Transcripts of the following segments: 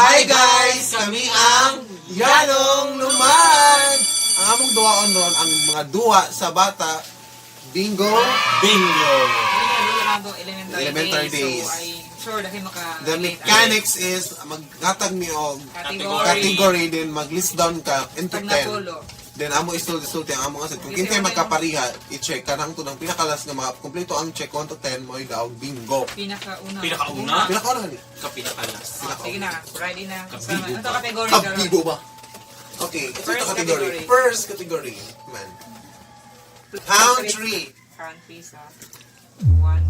Hi guys! Kami ang Yanong Lumad! Ang among duwaon ron, ang mga duwa sa bata, bingo, Bingo! Elementary, Elementary days. days. So, I'm sure dahil maka The mechanics is maghatag mi og Category. category, then mag-list down ka into Pag 10. napulo. Then amo isulti-sulti ang amo kasi kung kinsay magkapariha, i-check kanang tunang pinakalas nga mga kompleto ang check 1 to 10 mo daw bingo. Pinakauna. Pinakauna? Pinakauna gani. Kapinakalas. Oh, sige na, ready na. Kabigo Sama. Ano ba? to category karon? Kabigo ba? Okay, ito First category. category. First category, man. Country. Country sa one.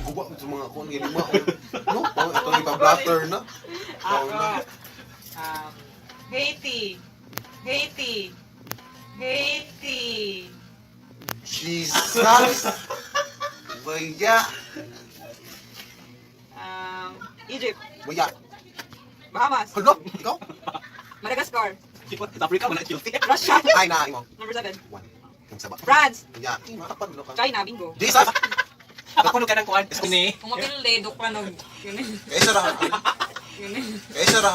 Guba sa mga kuan gani mo. No, oh, ito ipa-blatter na. Ako. na. Haiti. Haiti. Haiti. Jesus. Waya. Egypt. Waya. Bahamas. Hala, ikaw? Madagascar. South Africa, wala guilty. Russia. Ay na imo. Number 7. One. Yung saba. France. Waya. Matapad no ka. China. Bingo. Jesus. Ako ka ng kuan. Ni. Kung mapilde, dukla nog. Yun eh. Kaysa ra. Yun eh. Kaysa ra.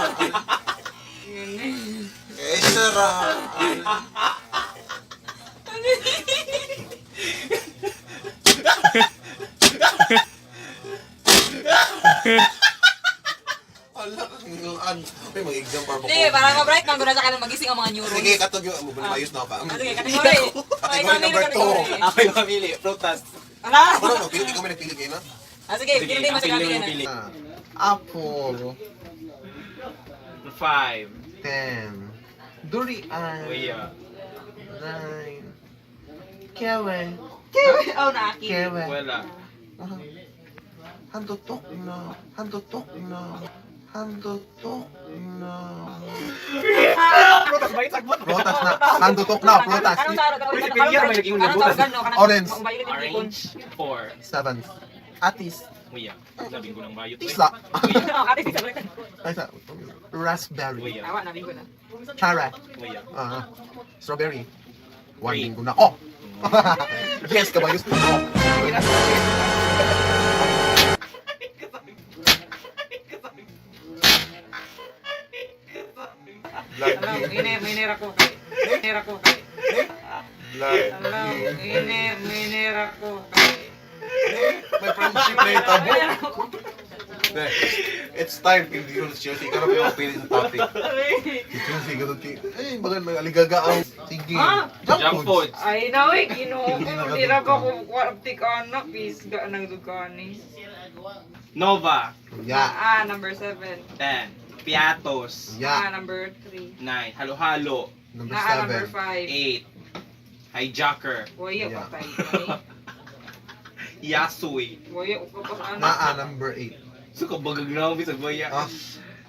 Yun eh. Kaysa ra. Hala, ang Ay, mag-exam para Hindi, para ma-bright man guna sa kanang magising ang mga neurons. Sige, katog yun. Mo ba ayos na ka? Ah, sige, category. Category number 2. Ako yung mamili. Prutas. Ala! Ako na, pili. Ikaw may nagpili kayo na? Ah, sige, Sige, pili mo ang sa pili category mo na. pili. Apple. 5. 10. Durian. Waya. 9. Kewe. Oh, naaki. Kewe. Wala. Handutok na. Handutok na. Handutok na. Prutas ba? Isagbot. Prutas na. Handutok na. Prutas. Anong taro? Uy, si Pilya, may naging Anong butas. tawag gano? Orange. Orange. 4. 7. Atis. Waya. Labing ko ng bayot. Tisla. Ate, tisa. Ay, raspberry. Waya. Tawa, nabingo na. Chara. Waya. Ah, strawberry. One Three. linggo na. Oh! Yes, kabayos. Oh. Alam, ine, minera ko kay. Minera ko kay. Alam, ine, minera ko kay. May friendship na yung tabo. It's time. Hindi ko na Chelsea. Ikaw na ba yung pili sa topic? Si Chelsea, ganun kay... Eh, bagan may aligaga ang... Sige. Ah! Junk foods. Ay, nawi, ginoo ko. Di ra ba ko kuwartik anak, isga ng duganis. Nova. Ya. Ah, number 7. 10. Piatos. Ah, Ya. number 3. 9. Halo-halo. Number Ah, number 7. 5. 8. Hijacker. Waya, Yeah. patay. Yasui. Waya, ukapas anak. Naa, number 8. So, kabagag na ako bisag waya. Ah.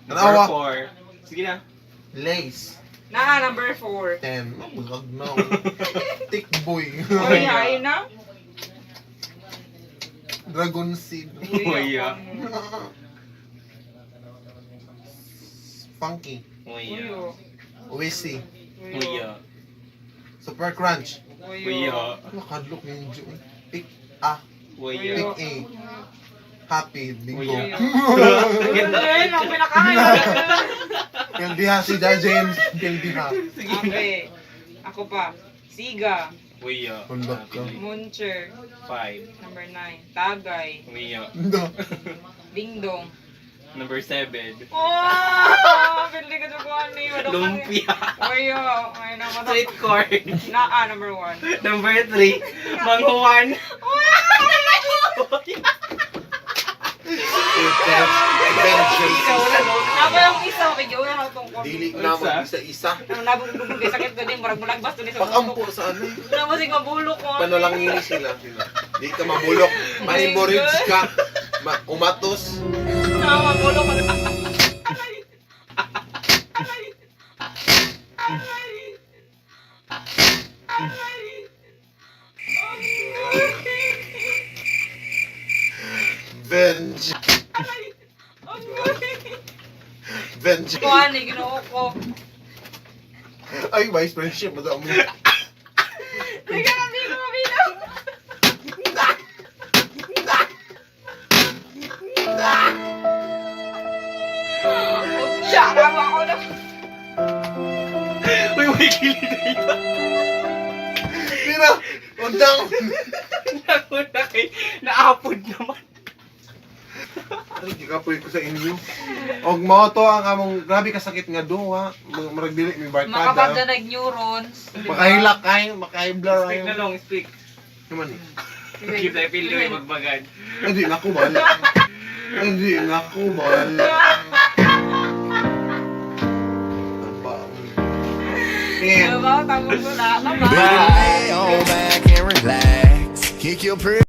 Number Tanawa. 4. Sige na. Lace. Naa, number 4. 10. Oh, bagag na. Tick boy. Waya, ay na. Dragon seed. Waya. Funky. Waya. Wisi. Waya. Super crunch. Waya. Nakadlok yung Pick A. Waya. Pick A. Happy. Bingo. Waya. Ay, ang pinakain. Pildiha si Ja James. Pildiha. Sige na. Okay. Ako pa. Siga. Waya. Hulak ka. Muncher. 5. Number 9. Tagay. Waya. No. Dingdong. Number 7. Oh! Pili ka sa kuwan ni. Lumpia. Waya. Ay, naman. Street corn. Naa, number 1. Number 3. Manghuan. Ako yung isa, okay, yun na itong Dili na mo isa-isa. Ang nabugdugog kay sakit ko din, murag mulagbas to ni sa Pakampo sa ano eh. Wala mo sig mabulok ko. Panalangin sila. Di ka mabulok. Mahemorrhoids ka. Umatos. Na mabulok ko. Aray! Aray! Aray! Aray! Venge. Aray! Aray! Venge. Kuan ni Ginoo ko. Ay, vice friendship. Basta mo. Sige. Uy, kilid dito. Sino? Undang. Naku na kay. Naapod naman. Ay, gikapoy ko sa inyo. Og mao to ang among grabe kasakit nga duwa. Murag dili mi barkada. Makapagda nag neurons, di ba? Makahilak ay, makahiblur ay. Speak na long, speak. Naman eh. Keep tayo pili yung magbagan. Hindi na ako bahala. Hindi na ako bahala. Yeah. Diba? Tapos ko na. Bye-bye. Baby, lay on back and relax. Kick your pretty